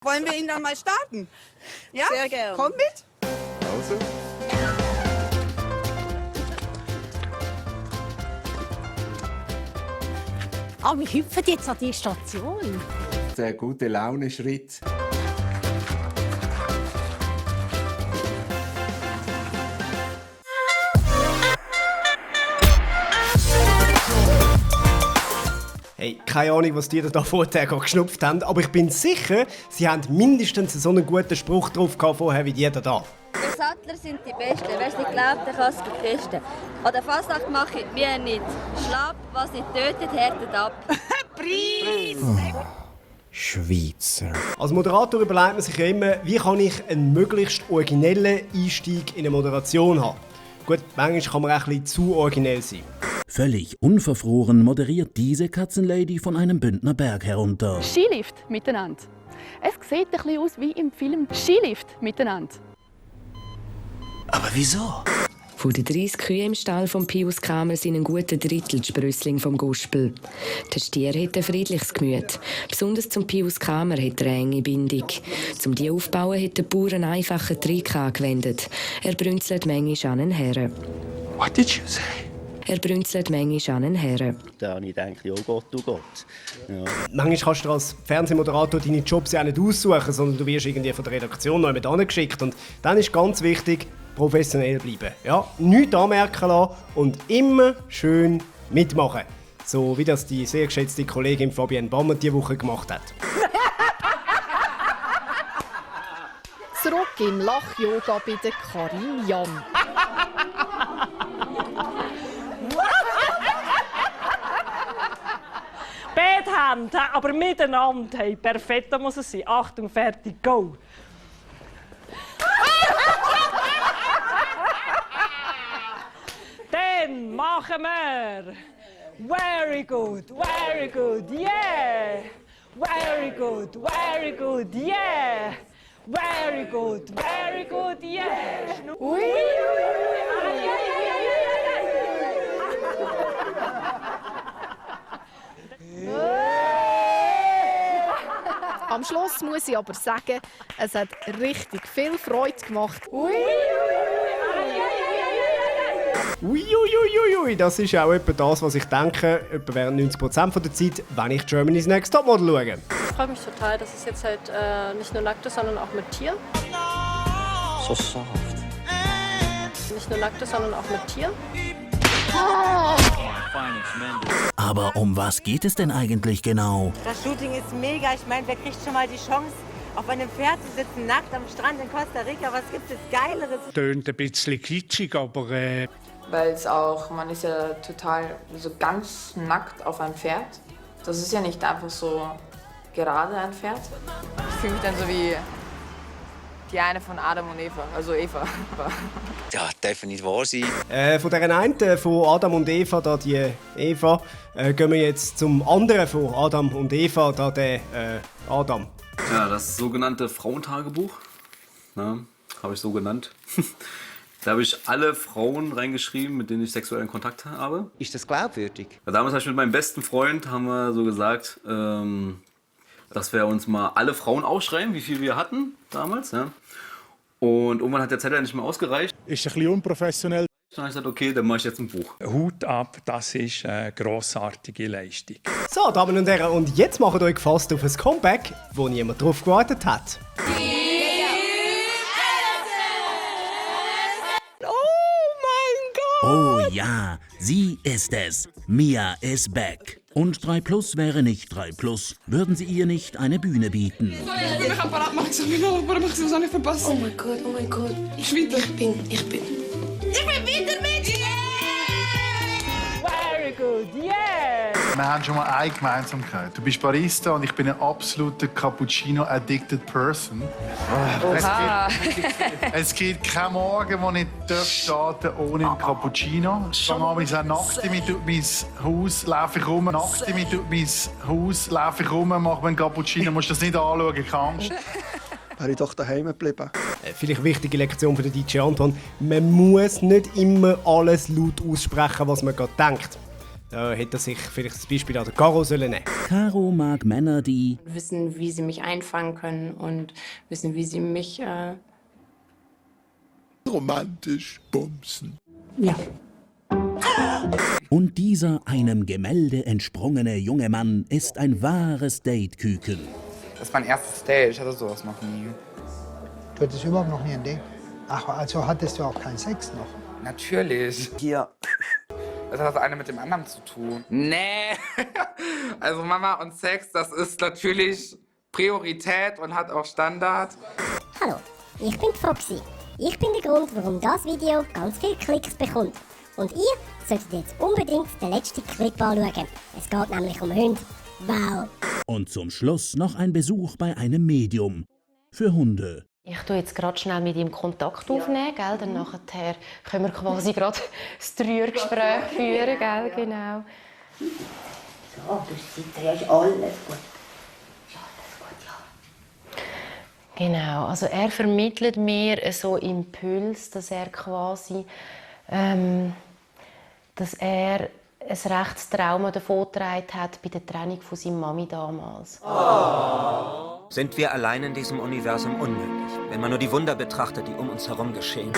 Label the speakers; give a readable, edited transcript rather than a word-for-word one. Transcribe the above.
Speaker 1: Wollen wir ihn dann mal starten? Ja?
Speaker 2: Sehr gerne.
Speaker 1: Komm mit.
Speaker 3: Also.
Speaker 2: Wir hüpfen jetzt an die Station.
Speaker 3: Der gute Laune-Schritt.
Speaker 4: Hey, keine Ahnung, was die da vorher geschnupft haben, aber ich bin sicher, sie haben mindestens so einen guten Spruch drauf gehabt vorher wie die da.
Speaker 5: Die Sattler sind die Besten. Wer es nicht glaubt, der kann es vertesten. An der Fasnacht mache ich mir nicht. Schlapp, was nicht tötet, härtet ab.
Speaker 1: Preis!
Speaker 3: Schweizer.
Speaker 4: Als Moderator überlegt man sich ja immer, wie kann ich einen möglichst originellen Einstieg in eine Moderation haben. Gut, manchmal kann man auch ein bisschen zu originell sein.
Speaker 6: Völlig unverfroren moderiert diese Katzenlady von einem Bündner Berg herunter.
Speaker 7: Skilift miteinander. Es sieht ein bisschen aus wie im Film Skilift miteinander.
Speaker 6: Aber wieso?
Speaker 8: Von den 30 Kühen im Stall von Pius Kramer sind ein guter Drittel Sprössling vom Guspel. Der Stier hat ein friedliches Gemüt. Besonders zum Pius Kramer hat er eine enge Bindung. Zum die aufbauen hat der Bauer einen einfachen Trick angewendet. Er brünzelt manchmal an einen Herren.
Speaker 3: What did you say?
Speaker 8: Er brünzelt manchmal an einen Herren.
Speaker 9: Da habe ich gedacht, oh Gott, oh Gott. Ja.
Speaker 4: Manchmal kannst du als Fernsehmoderator deine Jobs ja auch nicht aussuchen, sondern du wirst irgendwie von der Redaktion noch jemand angeschickt. Und dann ist ganz wichtig, professionell bleiben. Ja, nichts anmerken lassen und immer schön mitmachen. So wie das die sehr geschätzte Kollegin Fabienne Bammer diese Woche gemacht hat.
Speaker 7: Zurück im Lach-Yoga bei der Karin Jan.
Speaker 10: Beide Hände, aber miteinander. Hey, perfekt muss es sein. Achtung, fertig, go! Dann machen wir. Very good, yeah! Very good, yeah! Very good, yeah! Ui,
Speaker 7: Am Schluss muss ich aber sagen, es hat richtig viel Freude gemacht.
Speaker 4: Uiuiuiui, das ist auch etwa das, was ich denke, etwa während 90% der Zeit, wenn ich Germany's Next Topmodel schaue.
Speaker 11: Ich freue mich total, dass es jetzt halt nicht nur nackt ist, sondern auch mit Tier.
Speaker 9: So soft.
Speaker 11: Nicht nur nackt ist, sondern auch mit Tier.
Speaker 6: Aber um was geht es denn eigentlich genau?
Speaker 12: Das Shooting ist mega. Ich meine, wer kriegt schon mal die Chance, auf einem Pferd zu sitzen, nackt am Strand in Costa Rica? Was gibt es Geileres?
Speaker 13: Tönt ein bisschen kitschig, aber...
Speaker 14: Weil es auch, man ist ja total so ganz nackt auf einem Pferd. Das ist ja nicht einfach so gerade ein Pferd.
Speaker 15: Ich fühle mich dann so wie die eine von Adam und Eva, also Eva.
Speaker 9: Ja, darf nicht wahr sein.
Speaker 4: Von der einen, von Adam und Eva, da die Eva, gehen wir jetzt zum anderen von Adam und Eva, da der Adam.
Speaker 16: Ja, das sogenannte Frauentagebuch, habe ich so genannt. Da habe ich alle Frauen reingeschrieben, mit denen ich sexuellen Kontakt habe.
Speaker 9: Ist das glaubwürdig?
Speaker 16: Ja, damals habe ich mit meinem besten Freund haben wir so gesagt, dass wir uns mal alle Frauen aufschreiben, wie viel wir hatten damals. Ja. Und irgendwann hat der Zettel nicht mehr ausgereicht.
Speaker 13: Ist ein bisschen unprofessionell.
Speaker 16: Dann habe ich gesagt, okay, dann mache ich jetzt ein Buch.
Speaker 13: Hut ab, das ist eine grossartige Leistung.
Speaker 4: So, Damen und Herren, und jetzt macht euch gefasst auf ein Comeback, wo niemand drauf gewartet hat.
Speaker 6: Oh ja, sie ist es. Mia is back. Und 3 Plus wäre nicht 3 Plus, würden sie ihr nicht eine Bühne bieten.
Speaker 17: Ich bin mich apparat machen, ich bin warum ich es nicht verpasst. Oh mein Gott. Ich bin wieder mit!
Speaker 10: Very good, yeah!
Speaker 18: Wir haben schon mal eine Gemeinsamkeit. Du bist Barista und ich bin ein absoluter Cappuccino-addicted person. Es gibt keinen Morgen, wo ich starten darf ohne einen Cappuccino. Ich gehe abends auch nackt mit durch mein Haus, laufe ich rum. Nackt mit durch mein Haus, laufe ich rum, mache mir einen Cappuccino. Du musst das nicht anschauen, keine Angst.
Speaker 19: Wäre ich doch daheim geblieben.
Speaker 4: Vielleicht eine wichtige Lektion von der DJ Anton. Man muss nicht immer alles laut aussprechen, was man gerade denkt. Da hätte er sich vielleicht das Beispiel an der Caro nehmen sollen.
Speaker 6: Caro mag Männer, die
Speaker 20: wissen, wie sie mich einfangen können und wissen, wie sie mich
Speaker 3: romantisch bumsen.
Speaker 20: Ja.
Speaker 6: Und dieser einem Gemälde entsprungene junge Mann ist ein wahres Date-Küken.
Speaker 21: Das ist mein erstes Date, ich hatte sowas noch nie.
Speaker 22: Du hattest überhaupt noch nie ein Date? Ach, also hattest du auch keinen Sex noch?
Speaker 21: Natürlich.
Speaker 22: Hier.
Speaker 21: Das hat das eine mit dem anderen zu tun. Nee. Also Mama und Sex, das ist natürlich Priorität und hat auch Standard.
Speaker 23: Hallo, ich bin Foxy. Ich bin der Grund, warum das Video ganz viele Klicks bekommt. Und ihr solltet jetzt unbedingt den letzten Clip anschauen. Es geht nämlich um Hunde. Wow.
Speaker 6: Und zum Schluss noch ein Besuch bei einem Medium für Hunde.
Speaker 24: Ich tue jetzt gerade schnell mit ihm Kontakt aufnehmen, gell? Dann nachher können wir quasi gerade das Dreiergespräch führen, gell? Genau.
Speaker 23: So, du siehst alles gut.
Speaker 24: Genau, also er vermittelt mir so Impuls, dass er quasi, dass er ein rechtes Trauma davongetragen hat bei der Trennung von seiner Mami damals.
Speaker 25: Sind wir allein in diesem Universum unmöglich, wenn man nur die Wunder betrachtet, die um uns herum geschehen?